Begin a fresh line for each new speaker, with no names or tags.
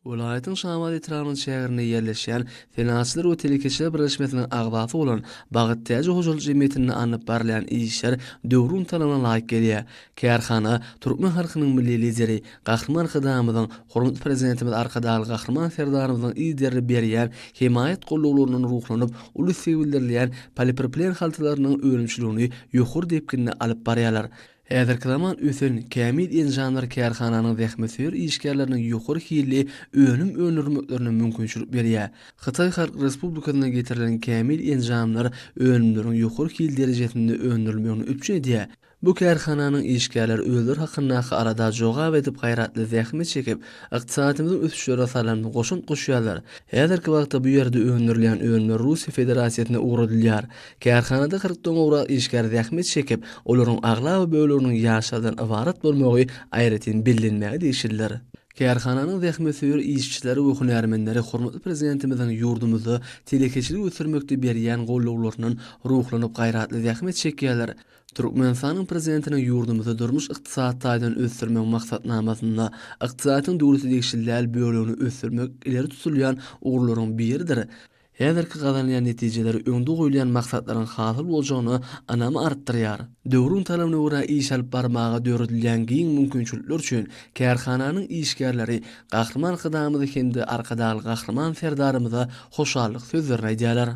Welaýatyň Şabat etrabynyň çäginde ýerleşýän Senagatçylar we telekeçiler birleşmesiniň agzasy bolan Bagyt täji hojalyk jemgyýetinde alnyp barylýan işler döwrüň talabyna laýyk gelýär. Kärhana türkmen halkynyň Milli Lideri, Gahryman Arkadagymyzyň, hormatly Prezidentimiz Arkadagly Gahryman Serdarymyzyň yzygiderli berýän hemaýat gollawlaryndan ruhlanyp, uly isleg bildirilýän polipropilen haltalarynyň önümçiligini ýokary depginde alyp barýarlar. Häzirki zaman ösen, kämil enjamlar kärhananyň zähmetsöýer işgärleriniň ýokary hilli önüm öndürmeklerine mümkinçilik berýär. Hytaý Halk Respublikasyndan getirilen kämil enjamlar önümleriň ýokary hil derejesinde öndürilmegini üpjün edýär. Bu kärhananyň işgärleri özleri hakyndaky alada jogap edip gaýratly zähmet çekip, ykdysadyýetimiziň ösüşlere salan goşant goşýarlar. Häzirki wagtda bu ýerde öndürilýän önümler Russiýa Federasiýasyna ugradylýar. Kärhanada kyrkdan gowrak işgär zähmet çekip, olaryň aglaba böleginiň ýaşlardan ybarat bolmagy aýratyn bellenmäge degişlidir. Kärhananyň zähmetsöýer işçileri we hünärmenleri hormatly Prezidentimiziň ýurdumyzda telekeçiligi ösdürmekde berýän gollawlaryndan ruhlanyp gaýratly zähmet çekýärler. Türkmenistanyň Prezidentiniň ýurdumyzy durmuş-ykdysady taýdan ösdürmek maksatnamasynda ykdysadyýetiň döwlete degişli däl bölegini ösdürmek ileri tutulýan ugurlaryň biridir. Häzirki gazanylýan netijeler öňde goýulýan maksatlaryň hasyl boljagyna ynamy artdyrýar. Döwrüň talabyna görä iş alyp barmaga döredilýän giň mümkinçilikler üçin kärhananyň işgärleri Gahryman Arkadagymyza hem-de Arkadagly Gahryman Serdarymyza hoşallyk sözlerini aýdýarlar.